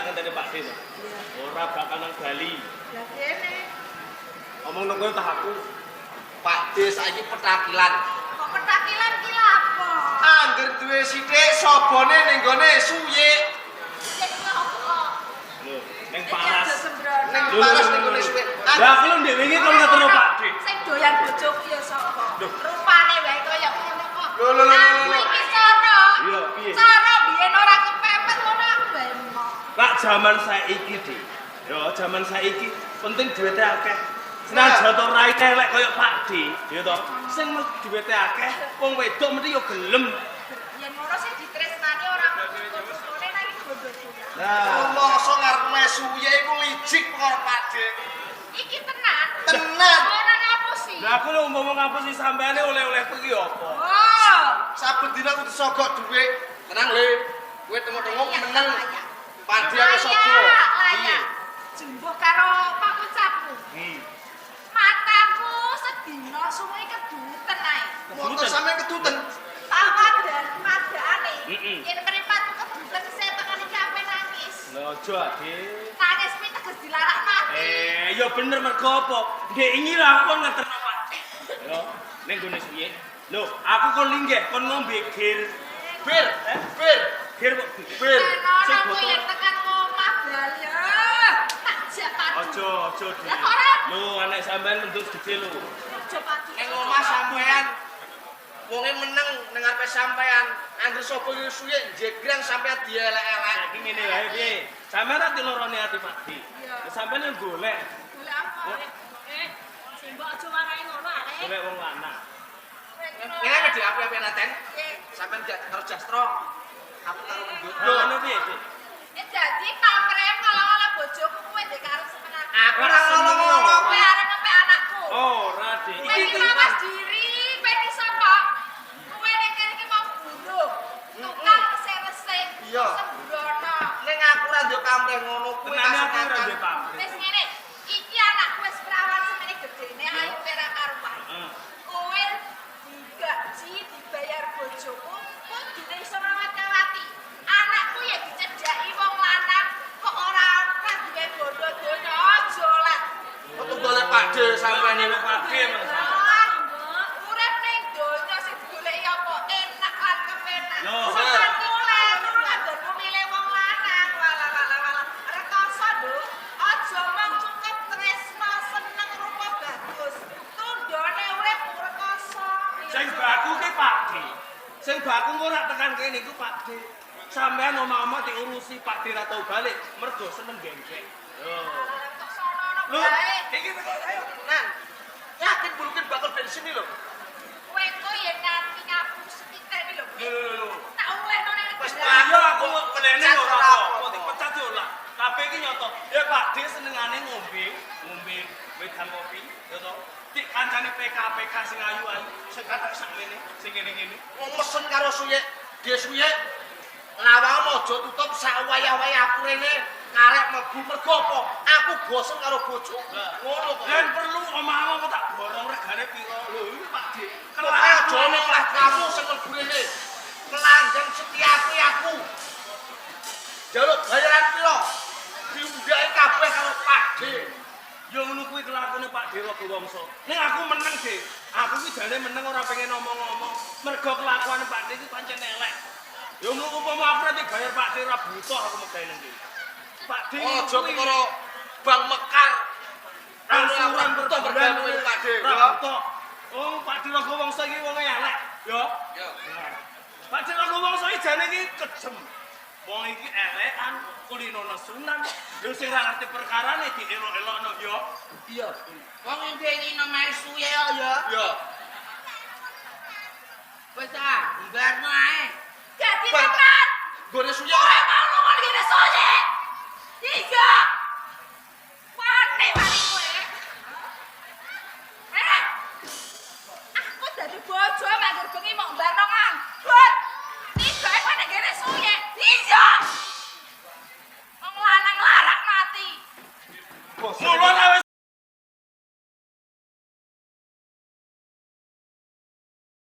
ngenteni Pak D to. Ora bakal nang Bali. Lah kene. Omong nang kowe tah aku. Pak D saiki petakilan. Kok petakilan ki lapo? Angger duwe sithik sobone ning gone suyik. Sing ngopo? Lho, ning Iki paras. aja sembrono. Ning Lho, paras lho, ning lho, gone lho. suyik. Lah aku lho ndek wingi kon ngeterno Pak D. Sing doyan bojoku ya sapa? Loh. Rupane wae kaya ngono kok. Lho, lho, lho, lho, Aku lho. iki cara. Iya, piye? Cara biyen ora kepepet ngono aku wae emoh. Pak jaman saiki, Dik. Yo, jaman saiki penting duwite akeh. Senajan to raine elek kaya Pak D, ya to. Sing duwite akeh, wong wedok mesti yo gelem. Yen ngono sing ditresnani ora kutune nang bondo doyan. Nah, Mosok ngarep suyik iku licik perkara Pak D. Iki tenan. Tenan. Ora ngapusi. Lah aku lho umpama ngapusi sampeane oleh-olehku iki apa? Oh. Saben dina kudu sogok dhuwit. Tenang le. Kowe tengok-tengok Layak, meneng. layak. Pak D aku sogo. Layak, layak. Jumbuh karo pakucaku. Mataku sedina suwe keduten ae. Motor sampe keduten. Tawa dan madane. Mm-mm. Yen mripatku keduten saya tekan iki ape nangis. Lho aja, Dik. Nangis kuwi teges dilarak mati. Eh, ya bener mergo apa? Ndek ingi lah aku kon ngeterno Pak. Yo, ning gone suye. Lho, aku kon linggih, kon ngombe gir. Bir, Eh? bir, Gir kok bir. Enono Sing kuwi botol. yen tekan omah bali. Ah, tak jak padu. Aja, aja, Dik. Lah kok ora? Lho, anak sampean mendut gede lho. Aja padu. Ning omah sampean wonge meneng ning ngarepe sampean. Angger sapa yo suyik jegrang sampean dielek-elek. Saiki ngene wae piye? Sampean ra dilorone ati Pak D. Iya. Lah sampean yang golek, Golek apa? Eh, sing mbok aja warai ngono arek. golek wong lanang. Ngene Dik, aku yang naten. Eh, Sampean gak karo Jastro. Aku karo mendut. Lah ngono piye, Dik? Eh dadi pamrem ngolong-olong bojoku kowe ndek karep semenan. Aku ora ngolong-ngolong. Kowe arep ngepek anakku. Ora, Dik. Kowe iki mawas diri, kowe iki sapa? Kowe ning kene iki mau buruh. Tukang resik-resik. Iya. Sembrono. Ning aku ora duwe pamrih ngono kuwi Tenane aku ora kasenatan. duwe pamrih. Wis ngene, iki anakku wis perawan semene gedene ayo ora karuan. Heeh. Kowe digaji dibayar bojoku, kudune iso ngawat-ngawati. Anakku ya dicedhaki wong lanang kok ora ora duwe bondo donya aja lah. Kok tunggale Pak D sampean Golek niku. Pak D Mas. Ah, urip ning donya sing digoleki apa enak lan kepenak. Loh. Sampeyan kleru nggonmu milih wong lanang. Walah walah walah. Rekoso, Nduk. Aja mung cukup tresno seneng rupa bagus. Tundone urip rekoso. Sing baku ki Pak D. Sing baku engko ora tekan kene iku Pak D. Sampean omah-omah diurusi Pak D ra tau balik mergo seneng genggek. Lho. Kok sono-ono Lho, wae. iki teko ayo. Tenan. Yakin bulukin bakal bensin iki lho. Kowe engko yen nganti ngapusi titeni lho. Lho lho lho. Tak ulehno nang Wis, negara. Iya aku melene Pecat ora ora apa-apa, apa-apa. dipecat yo lah. Kabeh iki nyoto. Ya Pak D senengane ngombe, ngombe wedang kopi, ya to. Dik kancane PK-PK sing ayu-ayu, sing kathok sakmene, sing ngene-ngene. Wong mesen karo suyik, D suyik. Lawang aja tutup sak wayah-wayah aku rene karek mlebu mergo apa? Aku bosen karo bojoku. Ngono kok. Yen perlu omahmu aku tak borong regane piro lho iki Pak D. Kok aja omah kamu sing mlebu rene. Pelanggan setia aku. Jaluk bayaran piro? Diundhake kabeh karo Pak D. Ya ngono kuwi kelakone Pak D Raga Wangsa. Ning aku meneng, D. Aku ki jane meneng ora pengen ngomong-ngomong. Mergo kelakuane Pak D iki pancen elek. Ya ngono umpama aku ora dibayar Pak D ora butuh aku megawe nang kene. Pak D Aja perkara Bank Mekar. angsuran per Butuh bulan bergawe Pak D. Ora butuh. Oh, Pak D Raga Wangsa iki wonge elek, ya. Ya. Pak D Raga Wangsa iki jane iki kejem. Wong iki elekan, kulino nesunan. Lho sing ora ngerti perkarane dielok-elokno ya. Iya. Wong wingi omahe suwe kok ya. Ya. Wis ah, barno ae. Dadi Bang. tenan. Gone suye Ora ora. mau lunga ngene soye. Iya. Wani wani kowe. Eh. Aku dadi bojo manggur bengi mok mbarno nganggur. Tibake kowe nek ngene suye. Iya. Wong lanang larak mati. Mula